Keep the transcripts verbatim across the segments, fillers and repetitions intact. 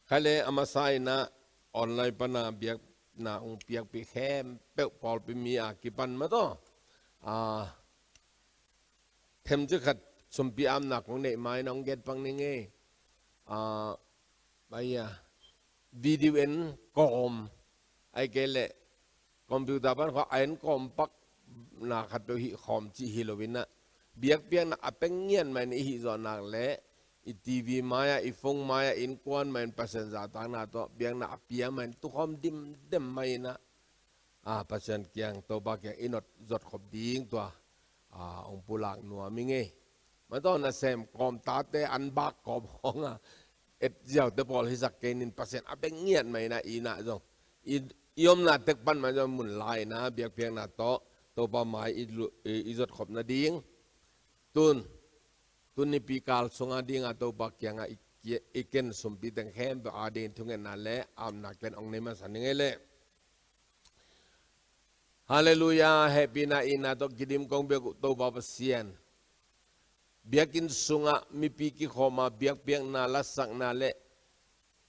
Khaile a masa in ah online pana biakna hong piakpih khempeuh pawlpi mi a kipan mah tawh, a, themcik khat sumpi apna kong neih ma-in hong gen pak ning ei. A, bai a, video en kawm, ahih kei leh computer pan khawng a en kawm pakna khatpeuh hih khawm cih hi lo in ah, biakpiakna a pia ngiat mah in i hih zawh nak leh, i TV mai-ah, i phone mai-ah, innkuan mah in Pasian zahtakna tawh biakna a pia mah in tukhawm dimdem mah in ah, a, Pasian kiang, Topa kiang i nop zotkhop ding tua, a, hong pulak nuam ing ei. Mah tawh nasem kawm, tate an bak kawm khawng a, et ziaute pawl hisak kei ning, Pasian a pia ngiat mah in ah, i na zong, i, i omna tek pan mah zong mun la in ah biakpiakna tawh Topa mai i lu-, i, i zotkhop nading. Tun, tun Nipi kal sung a ding a Topa kiang a i, i ken sumpi teng khempeuh a ding thungetna leh apna ken hong nei masa ning ei leh. Halleluiah, hehpihna itna tawh kidim kong biak uh Topa Pasian, biakinn sungah mipi kikhawm a biakpiakna, lasakna leh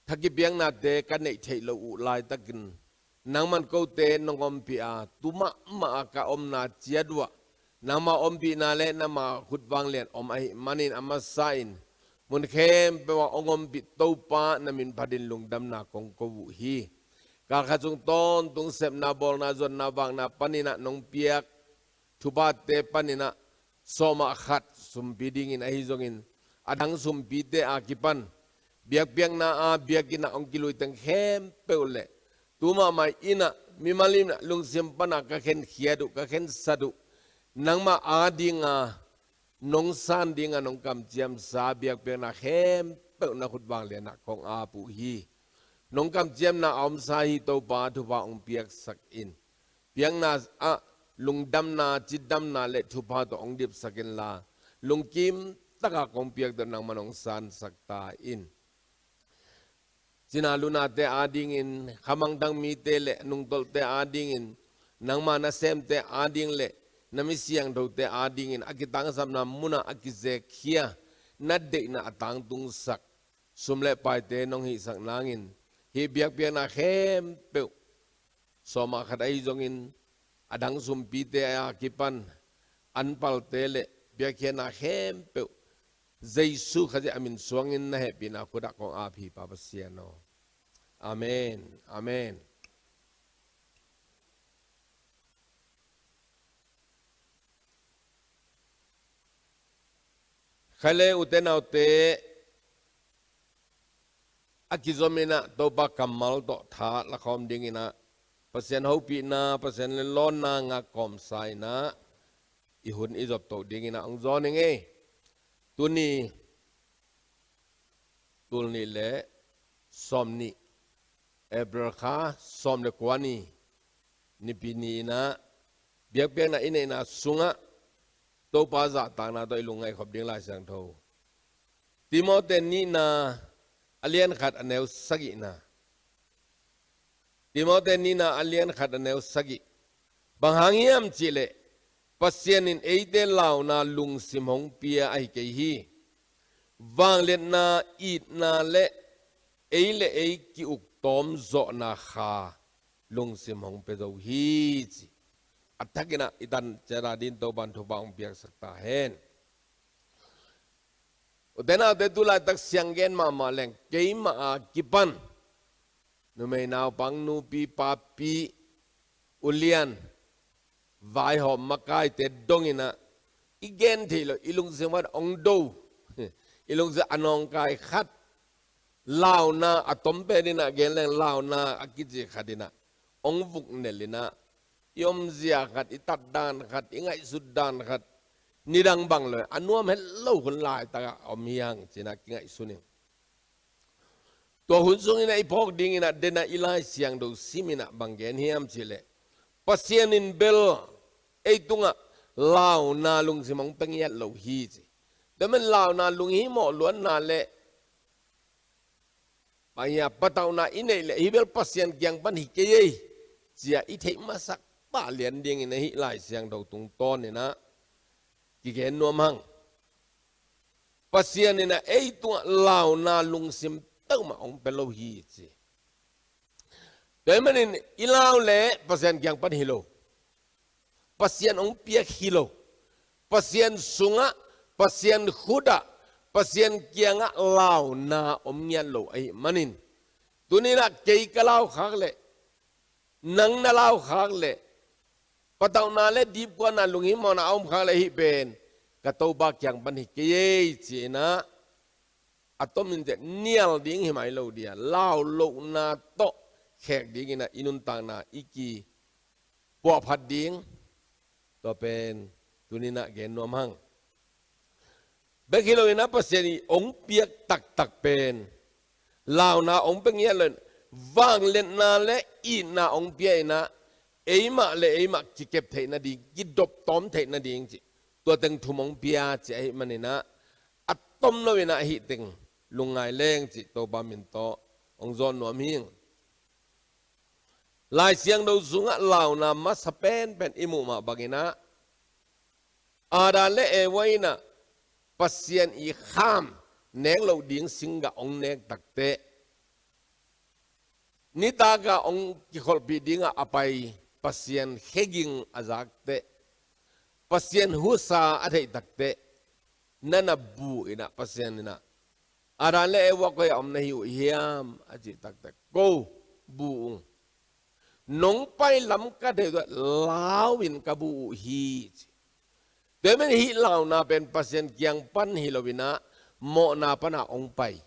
tha kipiaknate ka neih theih loh uh laitakin, nangman kote nong ompih a, tu mahmah a ka omna ciat uh ah nangma ompihna leh nangma khut vanglian om ahih manin, a masa in mun khempeuh ah hong ompih Topa na min phatin lungdamna kong ko uh hi. Kal khat sung tawntung sepna, bawlna, zonna, vakna panin ah nong piak thuphate panin ah sawm ah khat sumpi dingin ahi zongin, a dang sumpite a kipan biakpiakna a biakinn ah hong kilui teng khempeuh leh tu mahmah in ah mimal in ah lungsim pan a ka khenkhiat uh, ka khensat uh, nangmah a ding a nong san ding a nong kamciamsa biakpiakna khempeuh na khut vanglian ah kong ap uh hi. Nong kamciamna a omsa hi Topa, thupha hong piaksak in. Piakna ah lungdamna, cidamna leh thupha tawh hong dipsak inla, lungkim tak a kong piak tawh nangman hong sansak ta in. Cina lunate a dingin, khamangthang mite leh nungtolhte a dingin, nangma nasemte a ding leh na mi siangthote a dingin, a kitangsapna mun ah a kizekkhia, na deihna a tangtungsak sum leh paite nong hihsak nangin, hih biakpiakna khempeuh, sawm ah khat ahi zongin, a dang sumpite a kipan anpalte leh biakpiakna khempeuh Jesu Khazih a min suangin na hehpihna khut ah kong ap hi, Pa Pasian aw. Amen. Amen. Khaile ute naute, a kizom in ah Topa kammal tawh tha lakhawm dingin ah, Pasian hopihna, Pasian lungdamna ngak kawmsa in ah, i hun i zop toh dingin ah hong zawn ing ei. Tuni, tul nih leh sawmnih, April kha sawm leh kua ni, Nipi ni in ah, biakpiakna i neihna sungah Topa zahtakna tawh i lungngaih khop ding Lai Siangtho, Timoti nihna a lian khat a neu sagihna. Timoti nihna a lian khat a neu sagih. Bang hang hiam cih leh, Pasian in eite launa lungsim hong pia ahi kei hi. Vangliatna, itna leh ei leh ei ki-uk tawm zawhna kha lungsim hong pia zo hi, ci. A thak in ah i tan ciat a ding Topa'n thupha hong piaksak ta hen. Ute naute, tu laitak siang gen mahmah leng, keimah a kipan numei, naupang, nupi, papi, ulian, vaihawm, makaite dong in ah, i gen theih loh, i lungsim khat hong do, i lungsim a nawngkai khat, launa a tom pen in ah gen leng, launa a kici khat in ah hong vuknel in ah, i omzia khat, i tatdan khat, i ngaihsutdan khat, nidang bang lo a nuam het lo hun laitak ah om hi hang ci-in ah kingaihsun ing. Tua hun sung in ah i phawk ding in ah, den ah i Lai Siangtho sim in ah bang gen hiam cih leh, Pasian in bel ei tungah launa lungsim hong pia ngiat lo hi, ci. Tua manin launa lunghimawh luatna leh, bang hiam, patauhna i neih leh, hih bel Pasian kiang pan hi kei ei, ci-a i theih masak pah lian ding in ah hih Lai Siangtho tungtawn in ah kigen nuam hang. Pasian in ah ei tungah launa lungsim peuhmah hong pia lo hi ci. Tua ahih manin i lau leh Pasian kiang pan hi lo, Pasian hong piak hi lo, Pasian sungah, Pasian khutah, Pasian kiangah launa om ngiat lo ahih manin, tuni-in ah kei ka laukhak leh, nang na laukhak leh, patauhna leh dipkuatna, lunghimawhna a omkhak leh, hih pen ka Topa kiang pan hi kei ei ci-in ah, a tomin teh nial ding hi mai lo ding a, lau lohna tawh khek dingin ah i nuntakna i kipuahphat ding, tua pen tuni-in ah gen nuam hang. Bek hi loin ah Pasian in hong piak taktak pen, launa hong pia ngiat loin, vangliatna leh itna hong pia-in ah, eimah leh eimah kikep theih nading, kidop tawm theih nading cih, tua teng thum hong pia cih ahih manin ah, a tom loin ah hih teng lungngai leng cih Topa min tawh hong zawn nuam hi. Lai Siangtho sungah launa masa penpen i muh mah bangin ah, Adam leh Eva in ah Pasian i kham, nek loh ding singgah hong nek takteh, nitak a hong kikholhpih dingah a pai Pasian kheging a zakteh, Pasian husa a theih takteh, na na bu-in ah Pasian in ah, Adam leh Eva, koi-ah om na hi uh hiam? a cih takteh, ko bu ung. Nong pai lam ka theih uh teh lau-in ka bu uh hi ci. Tua ahih manin hih launa pen Pasian kiang pan hi loin ah, mawhna pan ah hong pai,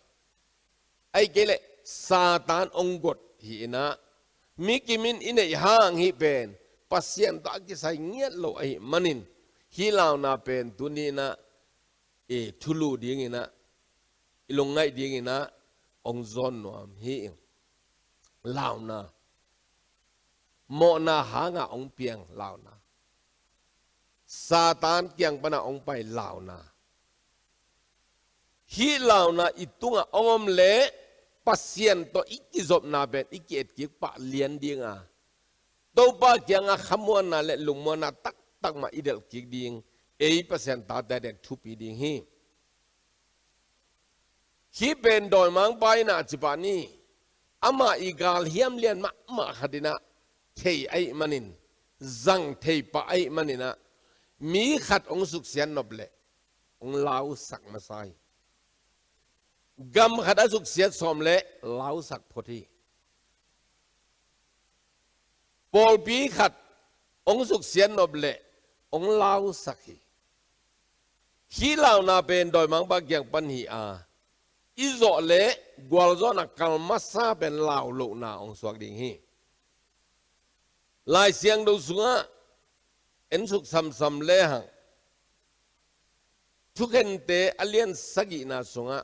ahih kei leh Satan hong got hi-in ah, mi kim in i neih hang hih pen Pasian tawh a kisai ngiat lo ahih manin, hih launa pen tuni-in ah i thulu dingin ah, i lungngaih dingin ah hong zawn nuam hi. Launa, mawhna hangah hong piang launa, Satan kiang pan ah hong pai launa, hih launa i tungah hong om leh Pasian tawh i kizopna pen i ki-etkik pah lian ding a, Topa kiangah khamuanna leh lungmuanna taktak mah i delhkik ding, ei Pasian tate ading thupi ding hi. Hih pen dawimangpa in ah ci pah ni, amah i galhiam lian mahmah khat in ah thei ahih manin, zang thei pah ahih manin ah, mi khat hong suksiat nop leh hong lausak masa hi. Gam khat a suksiat sawm leh lausak phot hi. Pawlpi khat hong suksiat nop leh hong lausak hi. Hih launa pen dawimangpa kiang pan hi a, i zawh leh gualzawhna kal masa pen lau lohna hong suak ding hi. Lai Siangtho sungah en suk samsam lehang, Thukhente a lian sagihna sungah,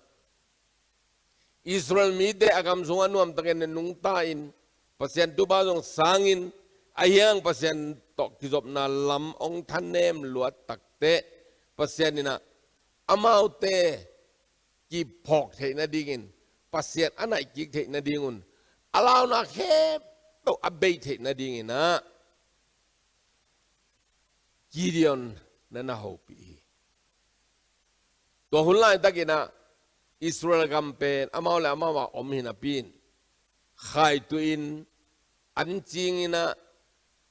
Israel mite a gam sungah nuamtakin nungta-in, Pasian thupha zong sangin, ahih hang Pasian tawh kizopna lam hong thanem luat takteh, Pasian in ah amaute kiphawk theih nadingin, Pasian a naihkik theih nadingun, a launa khempeuh a bei theih nadingin ah, Gideon na na hopih hi. Tua hun laitakin ah Israel gam pen amau leh amau ah om hi napi-in, khaituh in an cingin ah,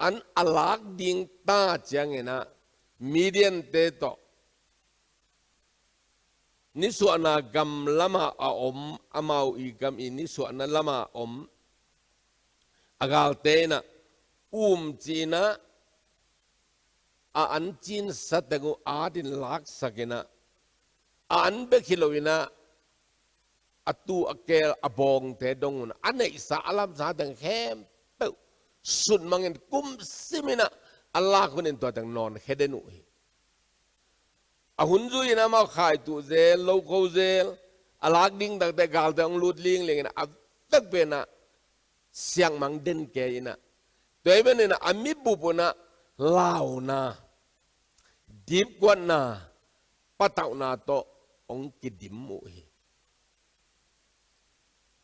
an a lak ding ta ciangin ah, Midiante tawh nisuahna gam lamah a om, amau i gam i nisuahna lamah a om a galte in ah, umci-in ah, a an cinsa teng uh atin laksakin ah, a an bek hi loin ah, a tuu a keel a bawngte dong un, a neihsa a lamsa teng khempeuh sutmangin kumsimin ah, a lak hunin tua teng nawnkhia den uh hi. A hun zui-in amau khaituh zel, lokho zel, a lak ding takteh galte hong lut linglingin ah, a vekpi-in ah siangmang den kei-in ah, tua ahih manin ah a mibup un ah launa, dipkuatna, patauhna tawh hong kidim uh hi.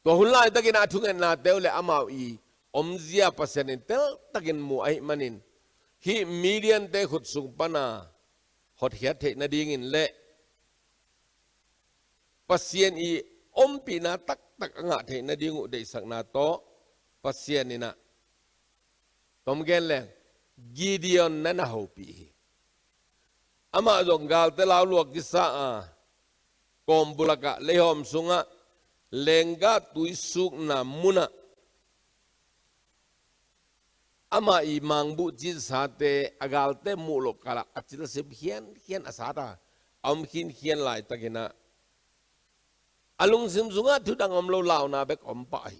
Tua hun laitakin ah a thungetnate uh leh amau i omzia Pasian in teltakin mu ahih manin, hih Midiante khut sung pan a hotkhiat theih nadingin leh Pasian i ompihna tak taktak a ngah theih nading uh deihsakna tawh Pasian in ah, tom gen leng, Gideon na na hopih hi. Amah zong galte laulua kisa a, kawm bulak ah, leihawm sungah, lenggah tuisukna munah amah i mangbuh citsate a galte muh loh kal ah a cilsim khiankhian a sat a, a om khinkhian laitakin ah, a lungsim sungah thudang om lo, launa bek om pah hi.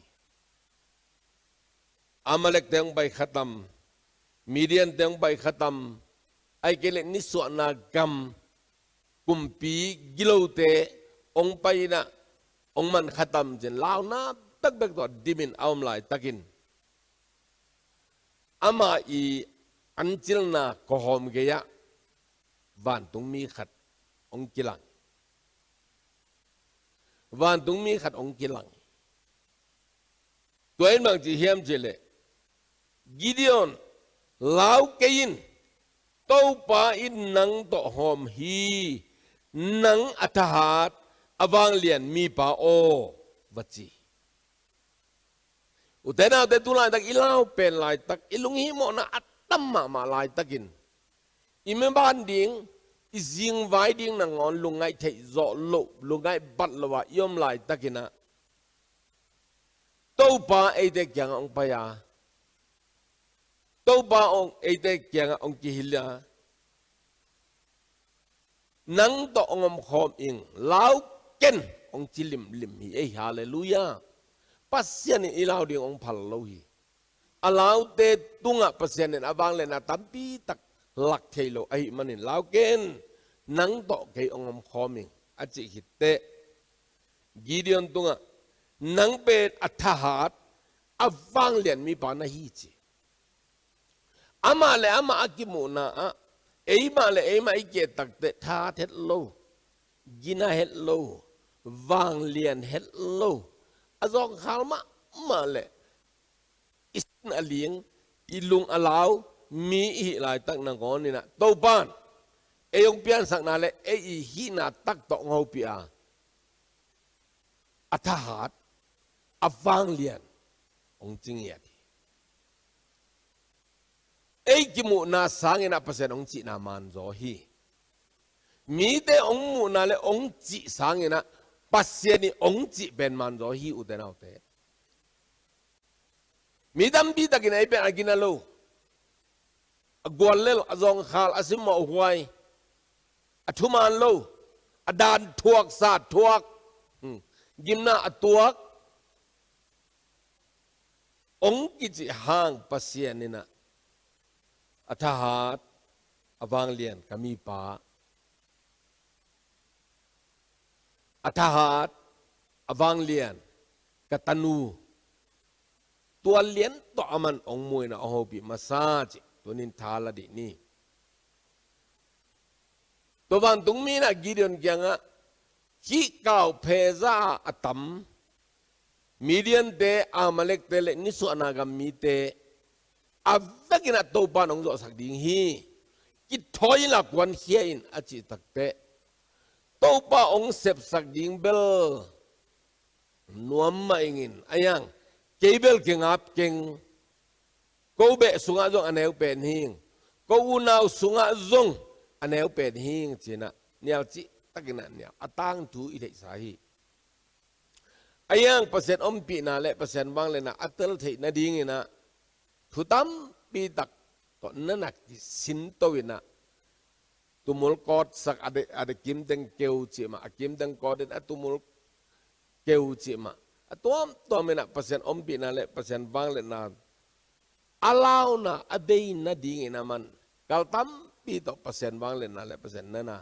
Amalekte hong pai kha tam, Midiante hong pai kha tam, ahih kei leh nisuahna gam kumpi gilote hong pai in ah hong man kha tam ci-in launa bekbek tawh dimin a om laitakin, amah i ancilna kawhawm gei-ah vantungmi khat hong kilang. Vantungmi khat hong kilang. Tua in bang ci hiam cih leh, Gideon, lau kei in, Topa in nang tawh hawm hi, nang a thahat, a vanglian mipa aw, va ci. Ute naute, tu laitak i lau pen laitak, i lunghihmawhna a tam mahmah laitakin, i meban ding, i zingvai ding nangawn lungngaih theih zawh loh, lungngaih bat loh ah i om laitakin ah, Topa eite kiangah hong pai a, Topa hong eite kiangah hong kihilh a, nang tawh hong omkhawm ing, lau ken, hong ci limlim hi ei. Halleluiah. Pasian in i lau ding hong phal lo hi. A laute tungah Pasian in a vanglianna tampi tak lak thei lo ahih manin, lau ken, nang tawh kei hong omkhawm ing, a cih khit teh, Gideon tungah, nang pen a thahat, a vanglian mipa na hi ci. Amah le amah a kimuhna ah, eimah le eimah i kihtak teh thahat het lo, gina het lo, vanglian het lo, a zawngkhal mahmah le i sin a ling, i lung a lau mi i hih laitak nangawn in ah, Topan ei hong piansakna le ei i hihna tak tawh hong hopih a, a thahat, a vanglian hong ci ngiat hi. Ei kimuhna sangin ah Pasian hong cihna manzaw hi. Mite hong muhna le hong cih sangin ah Pasian in hong cih pen manzaw hi, ute naute. Mi tampi takin ei pen a gina lo, a guallel, a zawngkhal, a simmawh huai, a thuman lo, a dan thuak, sa thuak, hmm, gimna a tuak, hong kicih hang Pasian in ah, a thahat, a vanglian ka mipa, a thahat, a vanglian ka tanu, tua lian tawh aman hong mu in ah hong hopih masa cih tuni-in tha la dih ni. Tua vantungmi in ah Gideon kiangah, hih kau pheza a tam Midiante, Amalekte le nisuahna gam mite a vekin ah Topan hong zawhsak ding hi. Kithawi inla kuankhia in, a cih tak teh, Topa hong sepsak ding bel nuam mah ing in, a hiang, kei bel kingap keng. Ko beh sungah zong a neu pen hing, ko unau sungah zong a neu pen hing, ci-in ah nial cihtakin ah nial a tangthu i theihsa hi. A hiang, Pasian ompihna le Pasian vanglianna a tel theih nadingin ah thu tampi tak tawh na na kisinto in ah, tumul kawtsak a de, a de kimteng keu cih mah, a kimteng kawt in a tumul keu cih mah, a tuamtuam in ah Pasian ompihna le Pasian vanglianna, a launa a bei nadingin ah man kal tampi tawh Pasian vanglianna le Pasian na na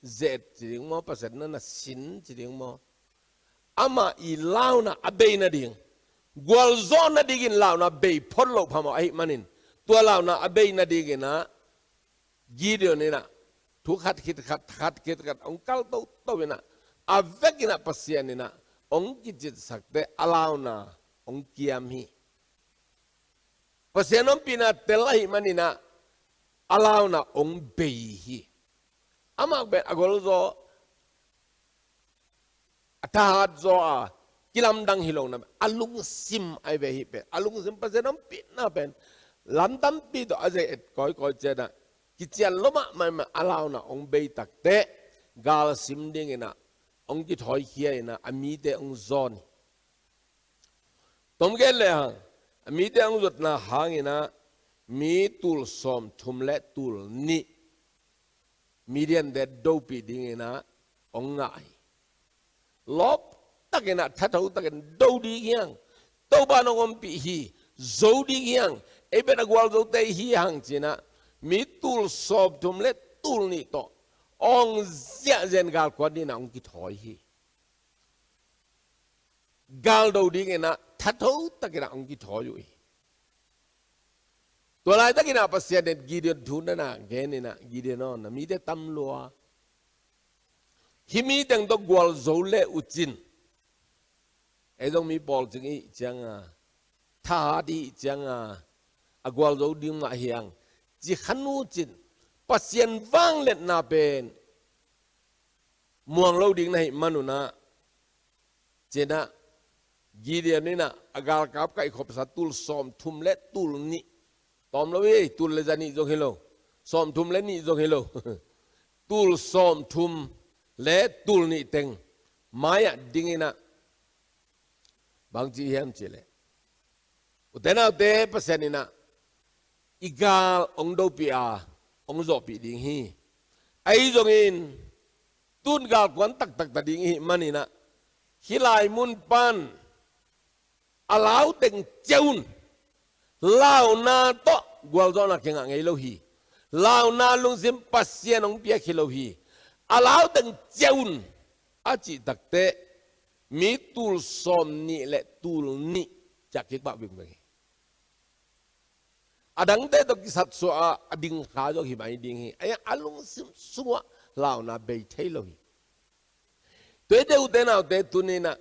zet ci ding maw, Pasian na na sin ci ding maw, amah i launa a bei nading, gualzawh nadingin launa bei phot loh phamawh ahih manin, tua launa a bei nadingin ah Gideon in ah thu khat khit khat, khat khit khat hong kal toto in ah, a vekin ah Pasian in ah hong kicitsak teh a launa hong kiam hi. Pasian ompihna tel ahih manin ah a launa hong bei hi. Amah pen a golzaw, a thahatzaw a, kilamdang hi lo na, a lungsim ai ve hi pen, a lungsim Pasian ompihna pen lam tampi tawh a ze et kawikawi ciangin ah, kician lo mahmah in ah a launa hong bei takteh, gal sim dingin ah hong kithawikhia in ah a mite hong zawn hi. Tom gen le hang, a mite hong zuatna hangin ah mi tul sawmthum le tul nih Midian-te dopih dingin ah hong ngah hi. Lawp takin ah, thatho takin do ding hi hang, Topa in hong ompih hi, zo ding hi hang, ei pen a gualzote hi hang ci-in ah, mi tul sawmthum le tul nih tawh hong ziahziah in galkuan dingin ah hong kithawi hi. Gal do dingin ah thatho takin ah hong kithawi uh hi. Tua laitakin ah Pasian in Gideon thu na na gen in ah, Gideon aw, na mite tam lua. Hih mi teng tawh gualzo le uh cin, ei zong mi pawlcing i hih ciangin ah, thahat i hih ciangin ah, a gualzo ding mah hi hang, ci kha uh cin, Pasian vangliatna pen muang lo ding na hih manun ah, ci-in ah Gideon in ah a galkap kaihkhopsa tul sawmthum le tul nih, tawm lo hi, tul le za nih zong hi lo, sawmthum le nih zong hi lo, tul sawmthum le tul nih teng mai-ah dingin ah bang ci hiam cih leh, ute naute, Pasian in ah i gal hong dopih a, hong zawhpih ding hi. Ahi zongin, tu-in galkuan taktak ta ding i hih manin ah, hih lai mun pan a lau teng ciah un, launa tawh gualzawhna kingah ngei lo hi. Launa lungsim Pasian hong piak hi lo hi. A lau teng ciah un, a cih takteh, mi tul sawmnih le tul nih ciah kik pah vingveng hi. A dangte tawh kisatsuah a, a ding kha zong hi mai ding hi. Ahi hang a lungsim sungah launa bei thei lo hi. Tua hi teh, ute naute, tuni-in ah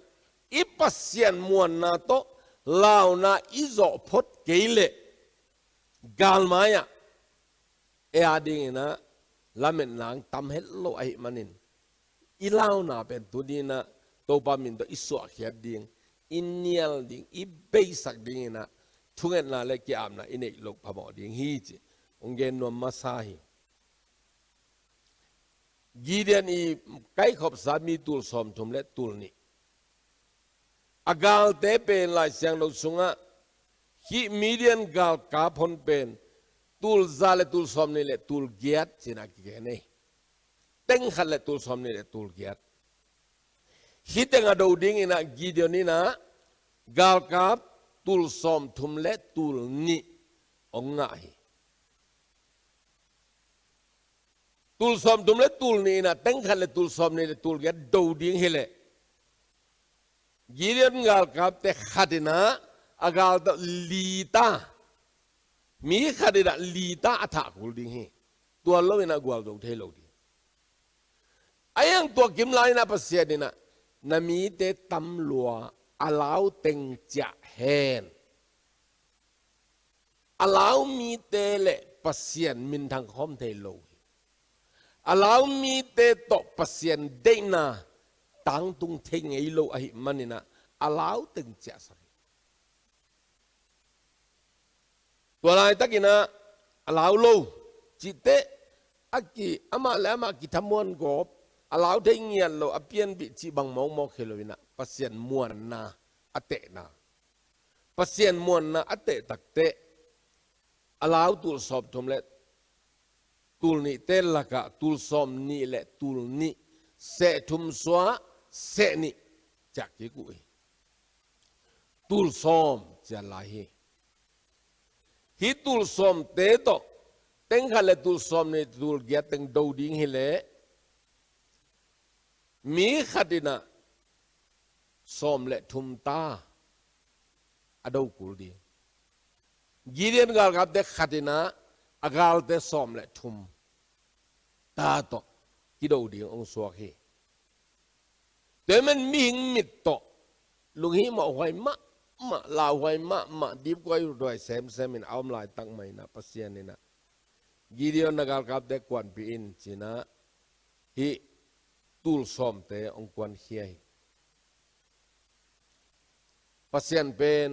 i Pasian muanna tawh launa i zawh phot kei leh, galmai-ah ei a dingin ah lametna hong tam het lo ahih manin, i launa pen tuni-in ah Topa min tawh i suahkhiat ding, i nial ding, i beisak dingin ah thungetna le ki-apna i neih loh phamawh ding hi, ci hong gen nuam masa hi. Gideon i kaikhopsa mi tul sawmthum le tul nih, a galte pen Lai Siangtho sungah hih Midian galkap hon pen tul za le tul sawmnih le tul giat ci-in ah kigen hi. Teng khat le tul sawmnih le tul giat. Hih teng a do dingin ah Gideon in ah galkap tul sawmthum le tul nih hong ngah hi. Tul sawmthum le tul nih in ah teng khat le tul sawmnih le tul giat do ding hi leh, Gideon galkapte khat in ah a gal tawh li ta, mi khat in ah li ta a thah kul ding hi. Tua lo-in ah gualzo thei lo ding. Ahi hang tua kim lai-in ah Pasian in ah, na mite tam lua, a lau teng ciah hen. A lau mite le Pasian minthang khawm thei lo hi. A lau mite tawh Pasian deihna tangtung thei ngei lo ahih manin ah, a lau teng ciahsak hi. Tua laitakin ah a lau lo cih teh, a ki, amah le amah kithamuan gawp, a lau thei ngiat lo, a pianpih cih bang mawkmawk hi lo-in ah, Pasian muanna a tehna, Pasian muanna a teh takteh, a lau tul sawmthum le tul nihte lakah tul sawmnih le tul nih, seh thum suah seh nih ciah kik uh hi. Tul sawm cian lai hi. Hih tul sawmte tawh teng khat le tul sawmnih, tul giat teng do ding hi leh, mi khat in ah sawm le thum ta a do kul ding. Gideon galkapte khat in ah a galte sawm le thum ta tawh kido ding hong suak hi. Tua ahih manin mihing mit tawh lunghimawh huai mahmah, lauhuai mahmah, dipkuai uthuai semsem in a om laitak mah in ah Pasian in ah, Gideon, na galkapte kuanpih in, ci-in ah hih tul sawmte hong kuankhia hi. Pasian pen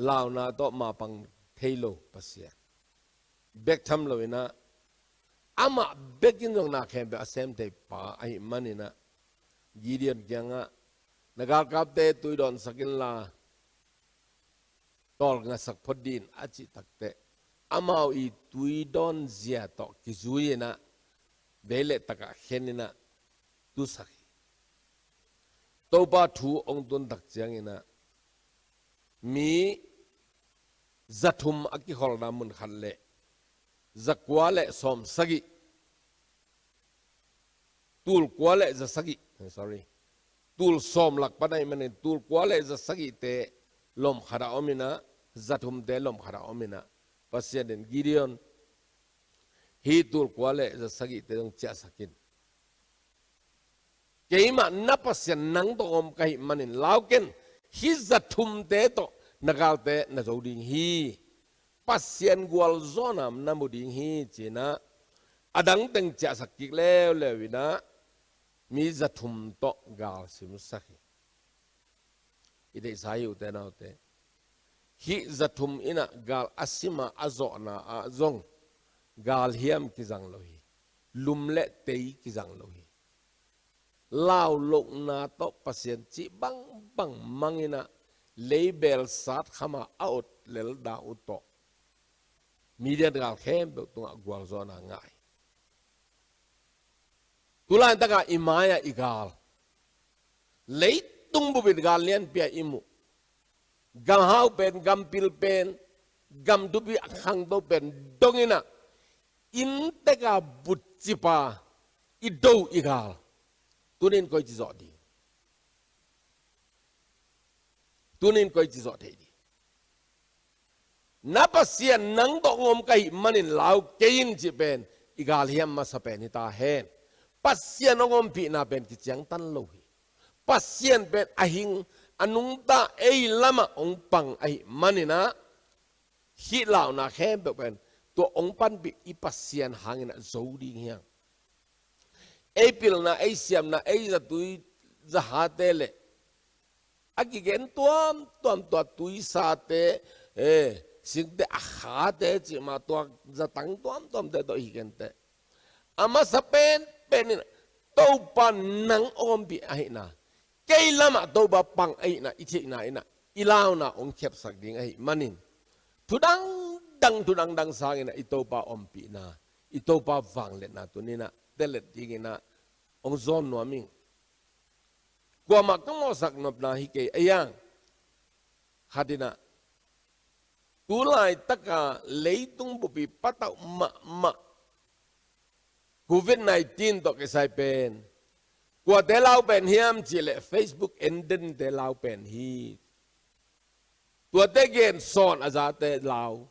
launa tawh mapang thei lo Pasian. Bek tham lo inah, amah bekin zong na khempeuh a sem thei pa ahih maninah, Gideon kiangah, "Na galkapte tui dawnsak inla, tawlngasak phot dih in," a cih takteh, amau i tui dawnzia tawh kizui inah, vei le takah khen inah, tusak hi. Topa thu hong tun tak cianginah, mi zathum a kikholna mun khat le zakua le sawmsagih, tulkua le zasagih, sorry, tul sawm lak pan ahih manin tulkua le zasagihte lom khat ah om inah, zathumte lom khat ah om inah, Pasian in, "Gideon, hih tulkua le zasagihte zong ciahsak in. Keimah na Pasian nang tawh om ka hih manin lau ken, hih zathumte tawh na galte na zo ding hi. Pasian gualzawhna na mu ding hi," ci inah, a dang teng ciahsak kik leuleu inah, mi zathum tawh gal simsak hi. I theihsa hi, ute naute, hih zathum inah gal a sima a zawhna ah zong galhiam kizang lo hi. Lum le tei kizang lo hi. Laulohna tawh Pasian cih bangbang mang inah, leibel sat khama a ot lel dang uh tawh Midian gal khempeuh tungah gualzawhna ngah hi. Tulaitakah i mai-ah i gal, leitung bupin gal lianpi-ah i muh, gamhau pen, gampil pen, gam thupi a khangto pen dong inah, inntek a butcip a i do i gal, tunin koici zawh ding? Tunin koici zawh thei ding? Na Pasian nang tawh hong om ka hih manin lau kei in cih pen i galhiam masa pen hi ta hen. Pasian hong ompihna pen kiciangtan lo hi. Pasian pen a hing, a nungta, ei lamah hong pang ahih maninah, hih launa khempeuh pen tua hong panpih i Pasian hanginah zo ding hi hang. Ei pilna, ei siamna, ei zatui zahate le a kigen tuamtuam, tua tuisate, eh, singte, a khate cih mah, tua zatang tuamtuamte tawh i kigenteh, a masa penpen inah Topa nang hong ompih ahihna, kei lamah Topa pang ahihna i theihna inah i launa hong khepsak ding ahih manin, thu dangdang, thu dangdang sanginah i Topa ompihna, i Topa vangliatna tuninah telet dinginah hong zawn nuam ing. Kuamah ka mawhsak nopna hi kei a, iang khat inah, tulaitaka leitung buppi patauh mahmah covid nineteen tawh kisai pen kuate lau pen hiam cihleh Facebook endente lau pen hi. Tuate gen sawn a zate lau.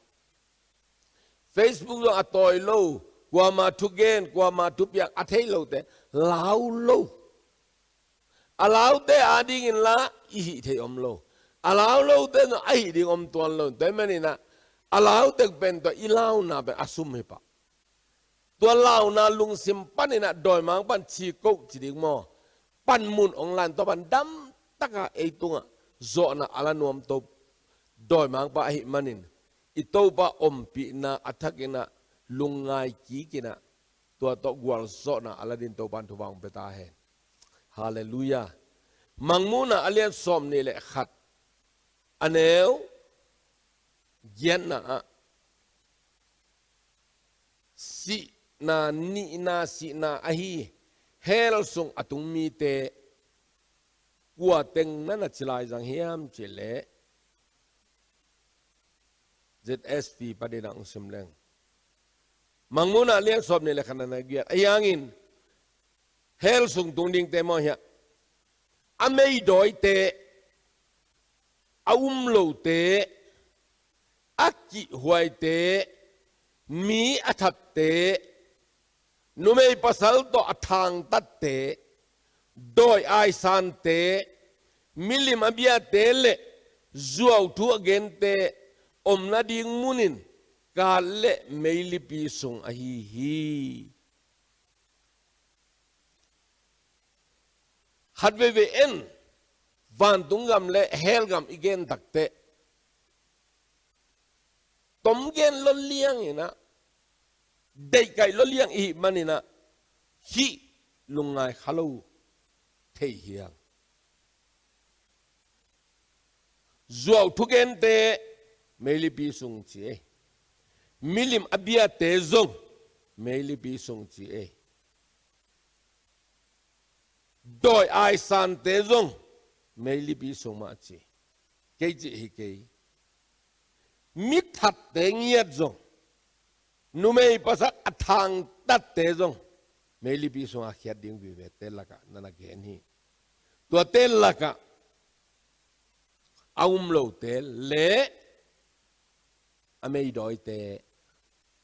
Facebook zong a tawi lo, kuama thugen, kuama thupiak a thei lote lau lo. A laute adingin la i hih thei om lo. A lau lote zong a hih ding om tuan lo. Tua ahih maninah a laute pen tua i launa pen a sum hi pah. Tua launa lungsim paninah dawimangpa'n ci koh ci ding maw? Panmun hong la-in tua pan damtaka ei tungah zawhna a la nuamto dawimangpa ahih manin, i Topa ompihna a thakinah lungngai kikinah tua tawh gualzawhna a la ding Topa'n thupha hong pia ta hen. Halleluiah. Mangmuhna a lian sawmnih le khat, a neu giatna ah, sihna, nihna sihna ahi hell sung a tung mite kua teng na na ci lai zang hiam cihleh, Z S P paninah hong sim leng. Mangmuhna lian sawmnih le khatna, a neu giat, ahi hangin hell sung tung dingte maw hiah, a meidawite, a um lote, a kihhuaite, mi a thatte, numei pasal tawh a thangtatte, dawi aisante, milim a biate le zuauthu a gente omna ding munin kat le meilipi sung ahi hi. Khat veivei en, Vantung gam le hell gam i gen takteh, tom gen lo liang inah, deihkaih lo liang i hih man inah, hih lungngai kha lo thei hiang. Zuau thugente meilipi sung ci ei. Milim a biate zong meilipi sung ci ei. Dawi aisante zong meilipi sung mah ci. Kei cih hi kei. Mi thatte ngiat zong, numei pasal a thangtatte zong meilipi sungah khiat ding vivete lakah na na gen hi. Tuate lakah a um lote le a meidawite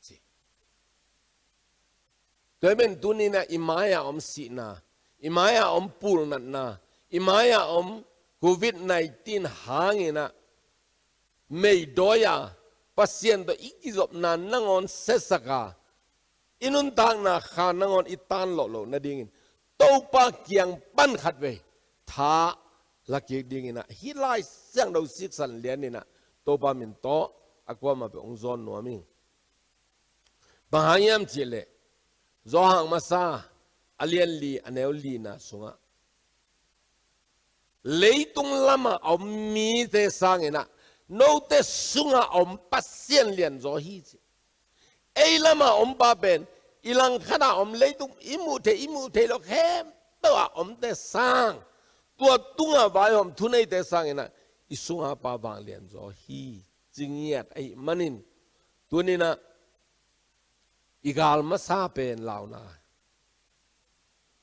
ci. Tua ahih manin tuni inah i mai-ah om sihna, i mai-ah om pulnatna, i mai-ah om covid nineteen hang inah meidawi-a Pasian tawh i kizopna nangawn siasak a, i nuntakna kha nangawn i tan lawh loh nadingin Topa kiang pan khatvei tha lakik ding inah hih Lai Siangtho siksan lian inah Topa min tawh a kuamah peuh hong zawn nuam ing. Bang hang hiam cih leh, Johan masa a lian li a neu lina sungah, leitung lamah a om mite sang inah note sungah a om Pasian lianzaw hi ci. Ei lamah a om pa pen, i langkhatah a om, leitung i muh theih, i muh theih loh khempeuh ah a omte sang, tua tungah vaihawm thuneite sang inah i sunga pa vanglianzaw hi ci ngiat ahih manin, tuni inah i gal masa pen launa.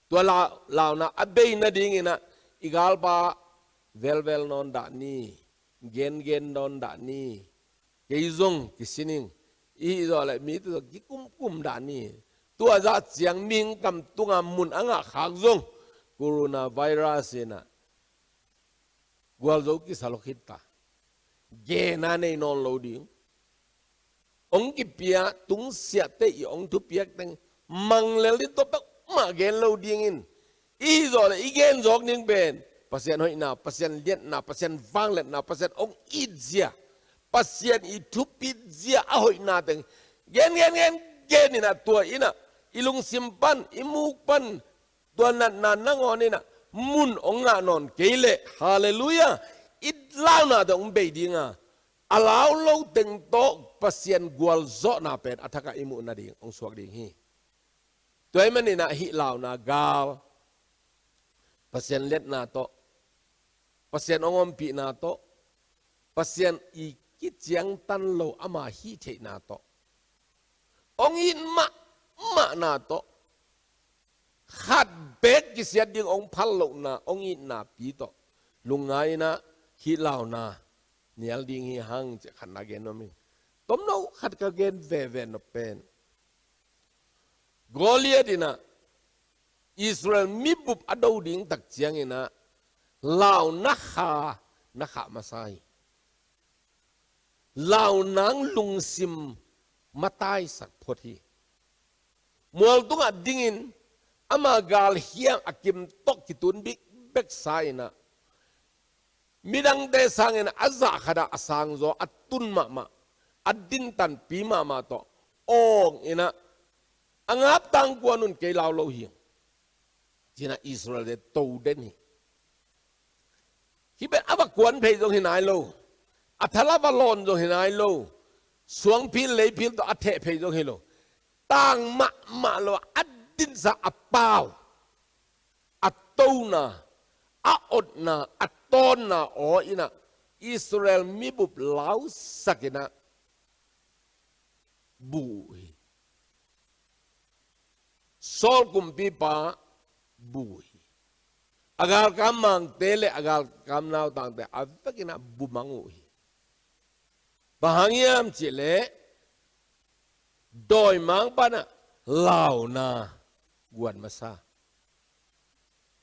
Tua la-, launa a bei nading inah i galpa velvel nawn dah ni, gengen nawn dah ni, kei zong kisin ing, i hih zawh leh mite zong kikumkum dah ni. Tua zah ciang mihing kam tunga mun a ngah khak zong coronavirus inah gualzo kisa lo khit ta. Gena nei nawn lo ding. Hong kipia tungsiahte i hong thupiak teng manglel ding, tua peuhmah gen lo dingin, i hih zawh leh i gen zawk ding pen Pasian hoihna, Pasian liatna, Pasian vangliatna, Pasian hong itzia, Pasian i thupit zia a hoihna teng gen, gen, gen, gen inah, tua inah i lungsim pan, i muk pan tua natna nangawn inah mun hong ngah nawn kei leh, halleluiah, i launate hong bei ding a, a lau lo teng tawh Pasian gualzawhna pen a thakah i muh nading hong suak ding hi. Tua ahih manin ah hih launa gal, Pasian liatna tawh, Pasian hong ompihna tawh, Pasian i kiciangtan lo ama hih theihna tawh, hong it mahmahna tawh, khat beek kisiat ding hong phal lohna, hong itna pi tawh lungngai inah hih launa nial ding hi hang, ci-a khatna gen nuam ing. Tomno khat ka gen veve nop pen, Goliath inah Israel mibup a do ding tak ciang inah launa kha na khah masa hi. Launa in lungsim mataisak phot hi. Mual tungah dingin ama galhiang a kim tawh kitun bikbek sa inah, midangte sangin a zah khatah a sangzaw a tun mahmah, a dintanpi mahmah tawh awng inah, a ngap tangkuan un, kei lau lo hi, ci-inah Israelte to den hi. Hih pen a va kuan phei zong hi nai lo, a thala va lawn zong hi nai lo, suangphil leiphil tawh a theh phei zong hi lo, tang mahmah lo a dinsa a pau, a tona, a otna, a tawnna aw inah Israel mibup lausak inah bu uh hi. Saul kumpipa bu uh hi. A galkap mangte le a galkap nautangte a vek inah bu mang uh hi. Bang hang hiam cih leh, dawimangpa inah launa guan masa,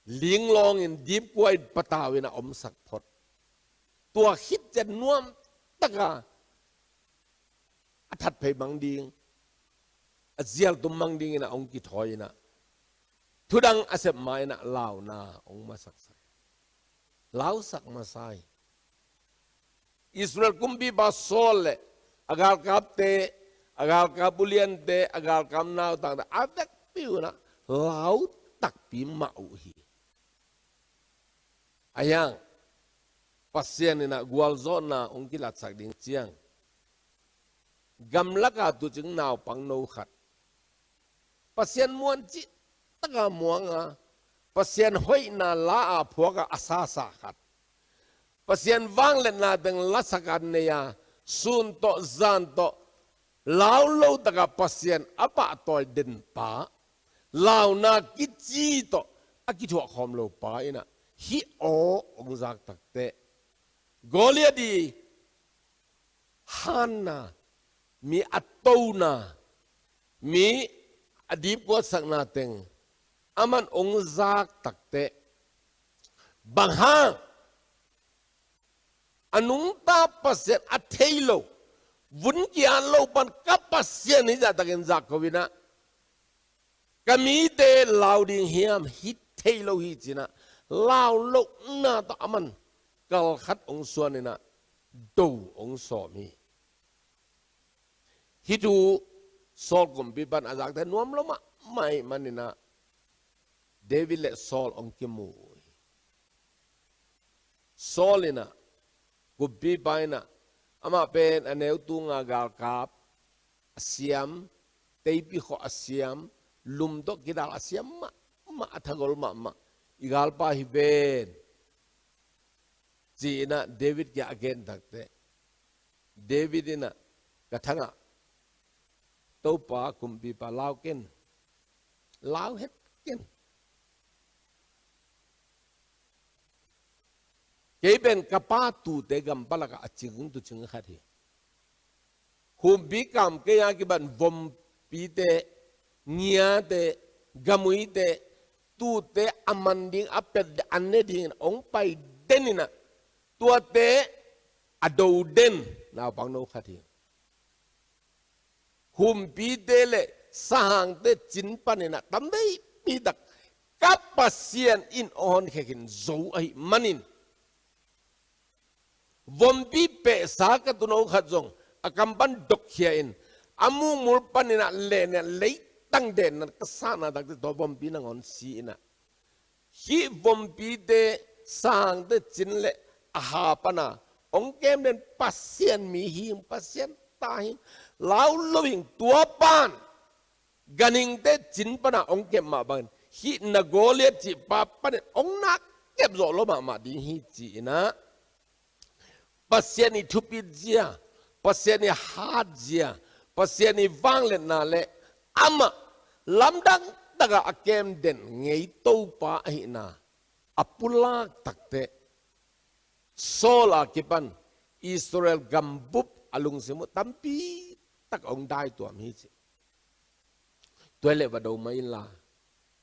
linglawng in, dipkua in, patau inah omsak phot. Tua khit ciang nuamtaka a that phei mang ding, a zialtum mang ding inah hong kithawi inah, thudang a sep ma inah launa hong masaksak. lausak masa hi. Israel kumpipa Saul le a galkapte, a galkap uliante, a galkap nautangte, a vekpi unah lau takpi mah uh hi. Ahi hang Pasian inah gualzawhna hong kilatsak ding ciang, gamlaka tuucing naupangno khat, Pasian muan cihtaka muanga, Pasian hoihna la-a phuaka a sasa khat, Pasian vangliatna teng lasaka nei-a, sun tawh zan tawh lau lo taka Pasian a pahtawi denpa, launa kici tawh a kithuah khawm lopa inah hih aw hong zak takteh, Goliath i hanna, mi a tona, mi a dipkuatsakna teng aman hong zak takteh, bang hang a nungta Pasian a thei lo, vun ki-at lo pan ka Pasian hi zahtakin zak ko inah, ka mite lau ding hiam, hi thei lo hi ci-inah, lau lohna tawh aman kal khat hong suan inah, do hong sawm hi. Hih thu Saul kumpipan a zakte nuam lo mahmah ahih maninah David le Saul hong kimu uh hi. Saul inah, kumpipa inah, amah pen a neu tunga galkap a siam, teipi khawh a siam, lum tawh kidal a siam mahmah, a thagol mahmah, i galpa hi ven, ci-inah David kiangah a gen takteh, David inah, ka thangah, Topa kumpipa, lau ken, lau het ken. Kei pen ka pa tuute gampalakah a cing tuucing khat hi. Humpi kam kei a kiban vompite, ngiate, gamuite, tuute a man ding, a pet, a ne dingin hong pai den inah, tuate a do den naupangno khat hi. Humpite le sahangte cin paninah tamveipi tak ka Pasian in hong honkhia khin zo ahih manin, vompi pehsa ka tuuno khat zong a kam pan dokkhia in, a mukmul paninah lehniah leitang denna ka sahna takte, tua vompi nangawn si inah, hih vompite, sangte cin le a ha pana hong kem den Pasian mi hi, Pasian ta hi, lau lo hi, tua pan ganhingte cin pana hong kep mah bangin hih na Goliath cihpa panin hong nak kep zawh lo mahmah ding hi, ci-inah Pasian i thupit zia, Pasian i hat zia, Pasian i vangliatna le amah lamdang takah a kem den ngei Topa ahihna a pulak takteh, Saul a kipan Israel gambup a lungsim uh tampi tak hong daituam hi ci. Tua hi leh va do mah inla,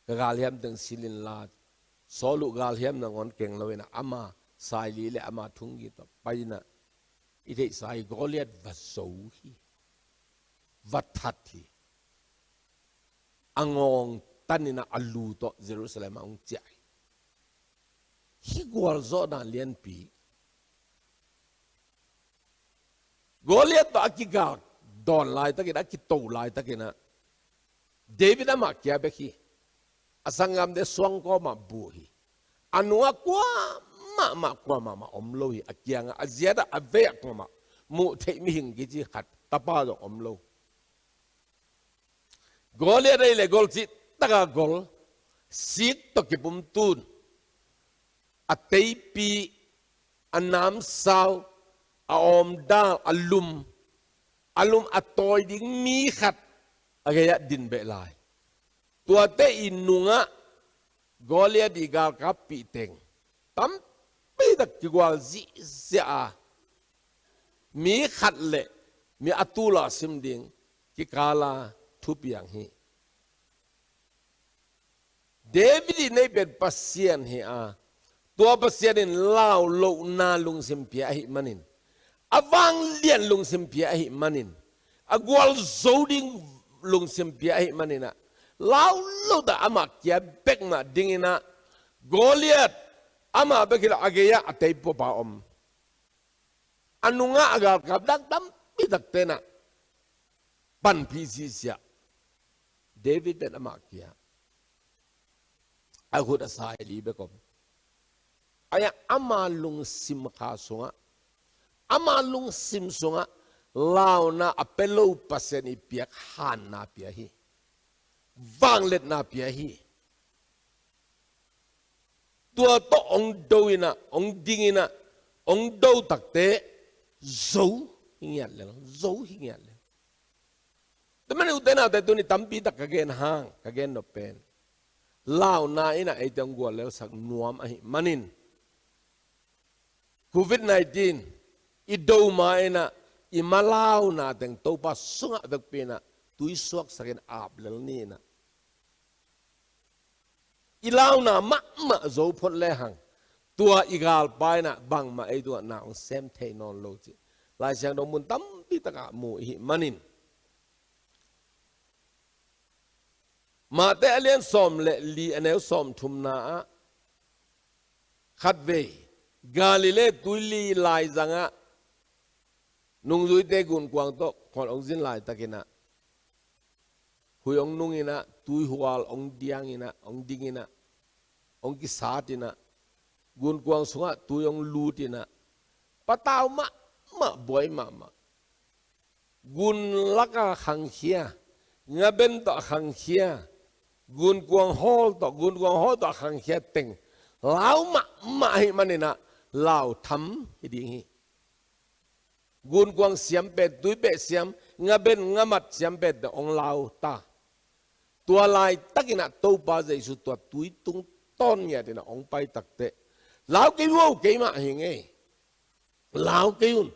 ka galhiam teng silh inla, Saul uh galhiam nangawn keng lo inah, ama saili le ama thunggi tawh pai inah, i theihsa hi, Goliath va zo hi, va that hi, a ngawng tan inah a lu tawh Jerusalem ah hong ciah hi. Hih gualzawhna lianpi. Goliath tawh a kigak dawn laitakin, a kito laitakinah David amah kia bek hi. A sanggamte suang kawmah bu hi. A nungah kuamahmah, kuamahmah om lo hi. A kiangah, a ziatah, a veiah kuamah muh theih mihing kici khat tapa zong om lo. Goliath ahih leh gol cihtaka gol, sik tawh kipumtun, a teipi, a namsau, a awmdal, a lum, a lum a tawi ding mi khat a gei-ah din beh lai. Tuate i nungah Goliath i galkap pihteng tampi tak kigual zihziah a, mi khat le mi a tula sim ding kikala thupiang hi. David i neih pen Pasian hi a, tua Pasian in lau lohna lungsim pia ahih manin, a vanglian lungsim pia ahih manin, a gualzo ding lungsim pia ahih maninah, lau loh ta amah kia bek mah dinginah, Goliath Amah bek hi lo, a gei-ah a teipuapa om, a nungah a galkap dang tampi takte in ah panpih sihsiah. David pen amah kia a khut a sai li bek om. Ahi a, ama lungsim kha sungah, ama lungsim sungah launa a pia lo Pasian i piak hanna pia hi. Vangliatna pia hi. Tua tawh hong do in ah, hong ding in ah, hong do takte zo hi ngiat lel, zo hi ngiat lel. Tua manin ute naute, tuni tampi tak ka gen hang, ka gen nop pen, launa in ah eite hong guallelsak nuam ahih manin, covid nineteen i do ma in ah i ma launa teng Topa sungah vekpi in ah tui suaksak in ap lel ni in ah, i launa mahmah zo phot lehang, tua i galpa in ah bangmah ei tungah na hong sem thei nawn lo cih Lai Siangtho mun tampi takah mu i hih manin, Mate a lian sawm le li, a neu sawm thumna ah, khatvei Galilee tuili laizangah nungzuite gunkuang tawh khuan hong zin laitakin ah, hui hong nung in ah, tuihual hong diang in ah, hong ding in ah, hong kisat in ah, gunkuang sungah tui hong lut in ah, patau mahmah, buai mahmah. Gun laka khangkhia, ngaben tawh a khangkhia, gunkuang hawl tawh, gunkuang hawl tawh a khangkhia teng lau mahmah ahih manin ah lau tham hi ding hi. Gunkuang siam pen, tuipeh siam, ngaben ngamat siam pen tawh hong lau ta. Tua laitakin ah Topa Jesu tua tui tungtawn ngiat in ah hong pai takteh, "Lau kei un, keimah hi ing ei. Lau kei un,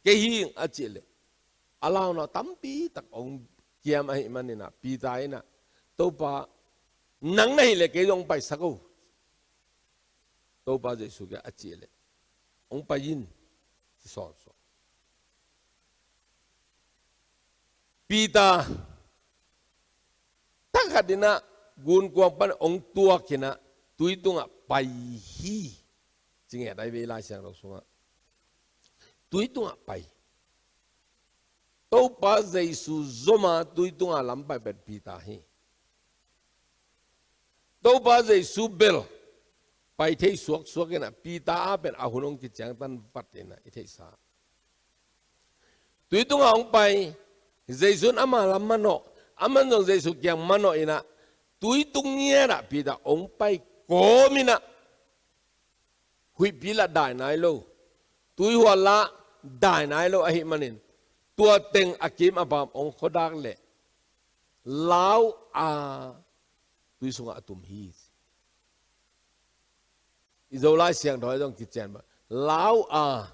kei hi ing," a cih leh, a launa tampi tak hong kiam ahih manin ah Peter in ah, "Topa, nang na hih leh kei zong hong paisak o, Topa Jesu kiang," a cih leh, "Hong pai in," ci sawnsawn. Peter, thakhat in ah gunkuang pan hong tuak in ah tui tungah pai hi, ci ngiat ahi ve Lai Siangtho sungah. Tui tungah pai. Topa Jesu zom a tui tungah lam pai pen Peter hi. Topa Jesu bel pai thei suaksuak in ah, Peter a pen a hun hong kiciangtan vat in ah i theihsa. Tui tungah hong pai, Jesu in ama lam manawh, aman zong Jesu kiang manawh in ah, tui tung ngiat ah Peter hong pai kawm in ah, huihpi lah dai nai lo, tuihual lah dai nai lo ahih manin, tua teng a kim a pam hong khuadak leh, lau a tui sungah a tum hi. I Zolai Siangtho ah zong kician bang, lau a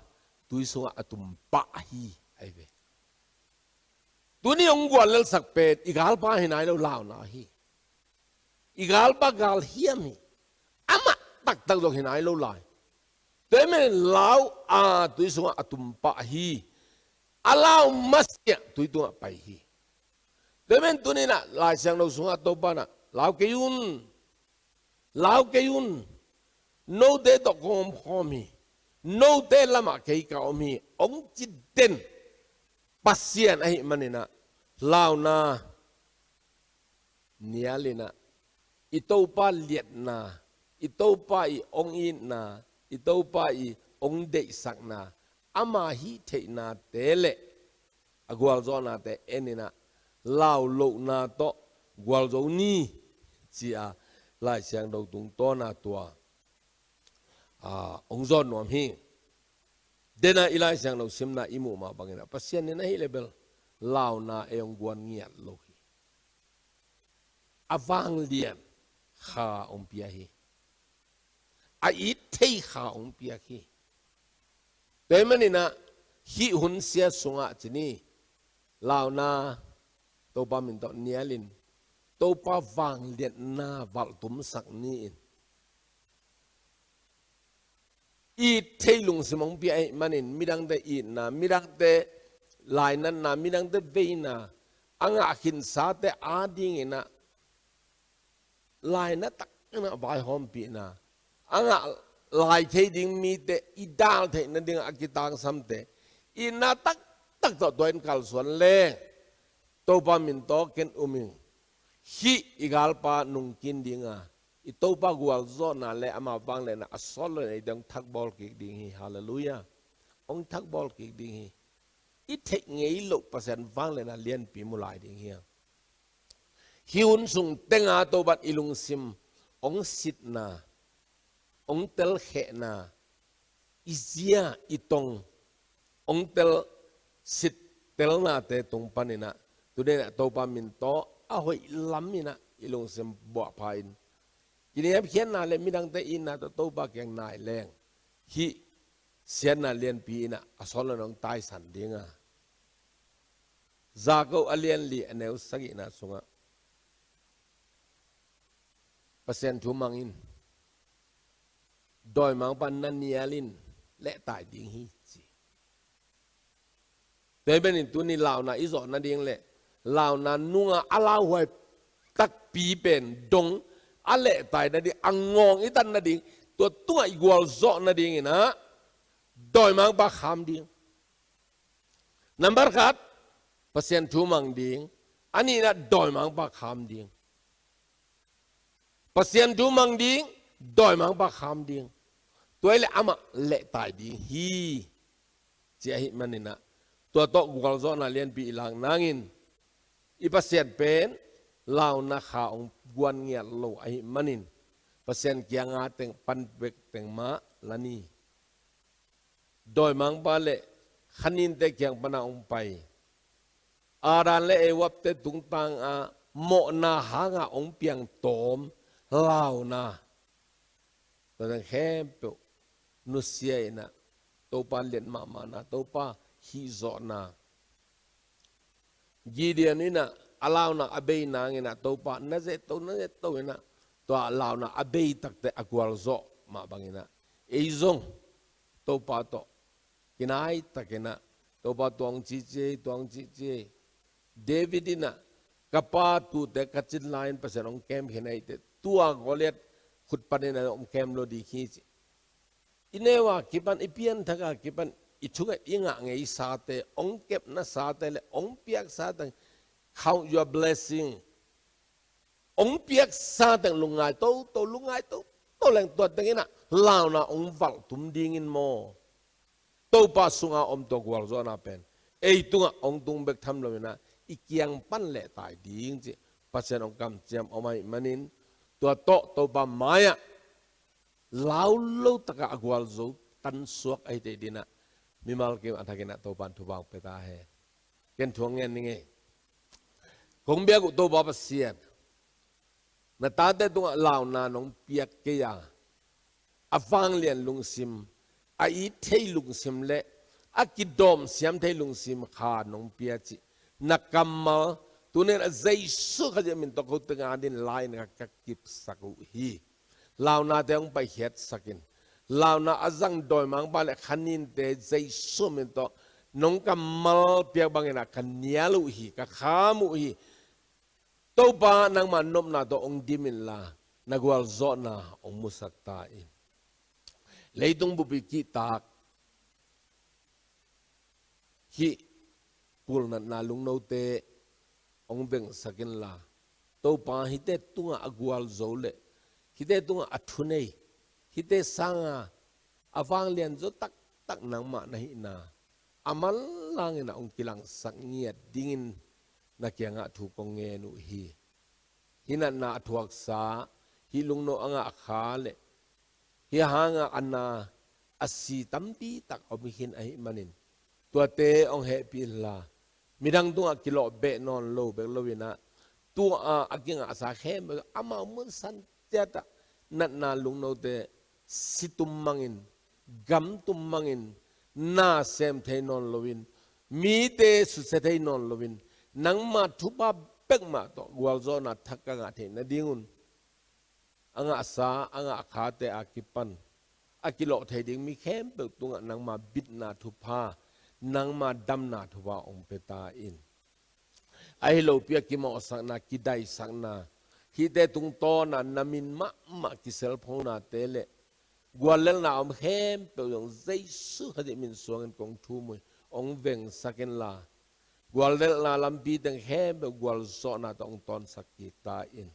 tui sungah a tum pah hi, ahi ve. Tuni hong guallelsak pen i galpa hi nai lo, launa hi. I galpa galhiam hi. Amah taktak zong hi nai lo lai. Tua ahih manin lau a tui sungah a tum pah hi. A lau masiah tui tungah pai hi. Tua ahih manin tuni in ah Lai Siangtho sungah Topa in ah, "Lau kei un. Lau kei un. Note tawh kong om khawm hi. Note lamah kei ka om hi," hong ci den Pasian ahih manin ah, launa nial in ah, i Topa liatna, i Topa i hong itna, i Topa i hong deihsakna, ama hih theihnate leh a gualzawhnate en in ah, lau lohna tawh gualzo ni, ci-a Lai Siangtho tungtawn a tua, a, hong zawn nuam hi. Den a i Lai Siangtho simna i muh mah bangin ah, Pasian in ahih leh bel launa ei hong guan ngiat lo hi. A vanglian kha hong pia hi. A it thei kha hong piak hi. Tua ahih manin ah hih hun sia sungah ci ni, launa Topa min tawh nial in, Topa vangliatna valhtumsak ni in. It thei lungsim hong pia ahih manin, midangte itna, midangte lainatna, midangte veina, a ngah khinsate adingin ah laina takin ah vaihawmpihna, a ngah lai thei ding mite i dal theih nading a kitangsamte i na taktak tawh tua in kalsuan leng Topa min tawh ken um ing. Hih i galpa nungkin dinga i Topa gualzawhna le ama vangliatna a sawt lo in eite hong thakbawl kik ding hi. Halleluiah. Hong thakbawl kik ding hi. I theih ngei loh Pasian vangliatna lianpi mu lai ding hi. Hih hun sung tenga Topan i lungsim hong sitna, hong telkhehna, i zia i tong hong telsit telnate tung paninah tuninah Topa min tawh a hoih laminah i lungsim buahpha in kiniamkhiatna le midangte itna tawh Topa kiang nai leng hih siatna lianpi inah a sawt lo in hong taisan dinga. Jakob a lian li a neu sagihna sungah Pasian thu mang in dawimangpa na nial in lehtai ding hi ci. Tua hi benin tuni launa i zawh nading le launa nunga a lauhuai takpi pen dong a lehtai nading a ngawng i tan nading tua tungah i gualzawh nadinginah dawimangpa kham ding. Nambar khat, Pasian thu mang ding. A nihna dawimangpa kham ding. Pasian thu mang ding, dawimangpa kham ding. Tua hi le amah lehtai ding hi. Ci ahih maninah tua tawh gualzawhna lianpi i lak nangin i Pasian pen launa kha hong guan ngiat lo ahih manin Pasian kianga teng pan bek teng mah la ni. Dawimangpa le khaninte kiang pana hong pai Adam le Evate tungtanga mawhna hanga hong piang tawm launa. Tua teng khempeuh nusia inah Topa liat mahmahna, Topa hihzawhna. Gideon inah a launa a bei nanginah Topa na zehto na zehto inah tua launa a bei takte a gualzawh mah banginah ei zong Topa tawh kinai takinah Topa tuang cici ei, tuang cici ei. David inah ka pa tuute ka cin lai-in Pasian hong kem khin ahite tua Goliath khut panin a hong kem lo ding hi ci. I neu a kipan, i pianthak a kipan i thunget i ngah ngeisate, hong kepnasate le hong piaksate, count your blessing. Hong piaksate lungngai toto, lungngai toto leng tua tenginah launa hong valh tum dingin maw? Topa sunga om tua gualzawhna pen ei tungah hong tung bek tham loinah i kiang pan lehtai ding cih Pasian hong kamciam om ahih manin tua tawh Topa mai-ah lau lo takah a gualzo tansuak ahi tei dinah mimal kim a thakinah Topan thupha hong pia ta hen. Ken thu hong ngen ning ei. Kong biak uh Topa Pasian, na tate tungah launa nong piak kei a, a vanglian lungsim, a it thei lungsim le a kidawm siam thei lungsim kha nong pia cih na kammal tuninah Jesu Khazih min tawh ko tengah din lai-in ka kipsak uh hi. Launate hong paikhiatsakin launa a zang dawimangpa le khaninte Jesu min tawh nong kammal piak banginah ka nial uh hi, ka kham uh hi. Topa nangma nopna tawh hong dim inla na gualzawhna hong musak ta in. Leitung bupi kihtak hih pulnatna lungnote hong vengsak inla Topa hihte tungah a gualzo le hihte tungah a thunei, hihte sanga a vanglianzo taktak nangmah na hihna a manlangin a hong kilangsak ngiat dingin na kiangah thu kong ngen uh hi. Hih natna a thuaksa, hih lungno a ngah kha le hih hanga a na a si tampi tak om khin ahih manin tuate hong hehpih inla midang tungah kilawh beh nawn lo bek loinah tua a kingahsa khempeuh amau mun san ciatah natna lungnote si tum mangin, gam tum mangin, na sem thei nawn loin, mite susia thei nawn loin, nangma thupha bekmah tawh gualzawhna thak ka ngah theih nadingun a ngahsa a ngah khate a kipan a kilawh thei ding mi khempeuh tungah nangma bitna thupha, nangma damna thupha hong pia ta in. Ahi lopi a kimawhsakna, kidaisakna, hihte tungtawna na min mahmah kiselphonate le guallelhna a om khempeuh zong Jesu Khazih min suangin kong thum uh hi. Hong vengsak inla, guallelhna lampi teng khempeuh gualzawhna tawh hong tawnsak kik ta in.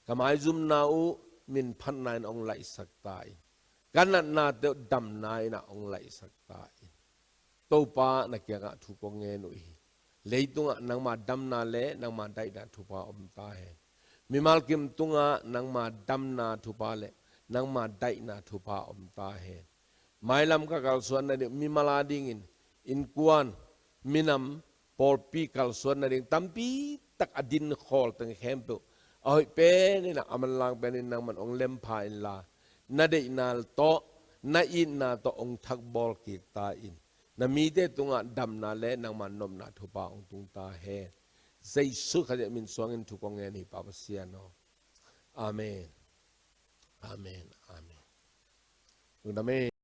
Ka maizumna uh minphatna in hong laihsak ta in. Ka natna teuh damna in ah hong laihsak ta in. Topa na kiangah thu kong ngen uh hi. Leitungah nangma damna le nangma daihna thupha om ta hen. Mimal kim tungah nangma damna thupha le nangma daihna thupha om ta hen. Mailam ka kalsuan nading, mimal a dingin, innkuan, minam, pawlpi kalsuan nading tampi tak a din khawl teng khempeuh a hoih pen in ah, a manlang pen in nangman hong lempha inla, na deihna tawh, na itna tawh hong thakbawl kik ta in. Na mite tungah damna le nangma nopna thupha hong tung ta hen. Jesu Khazih min suangin thu kong ngen hi, Pa Pasian aw. Amen. Amen. Amen. Lungdam e.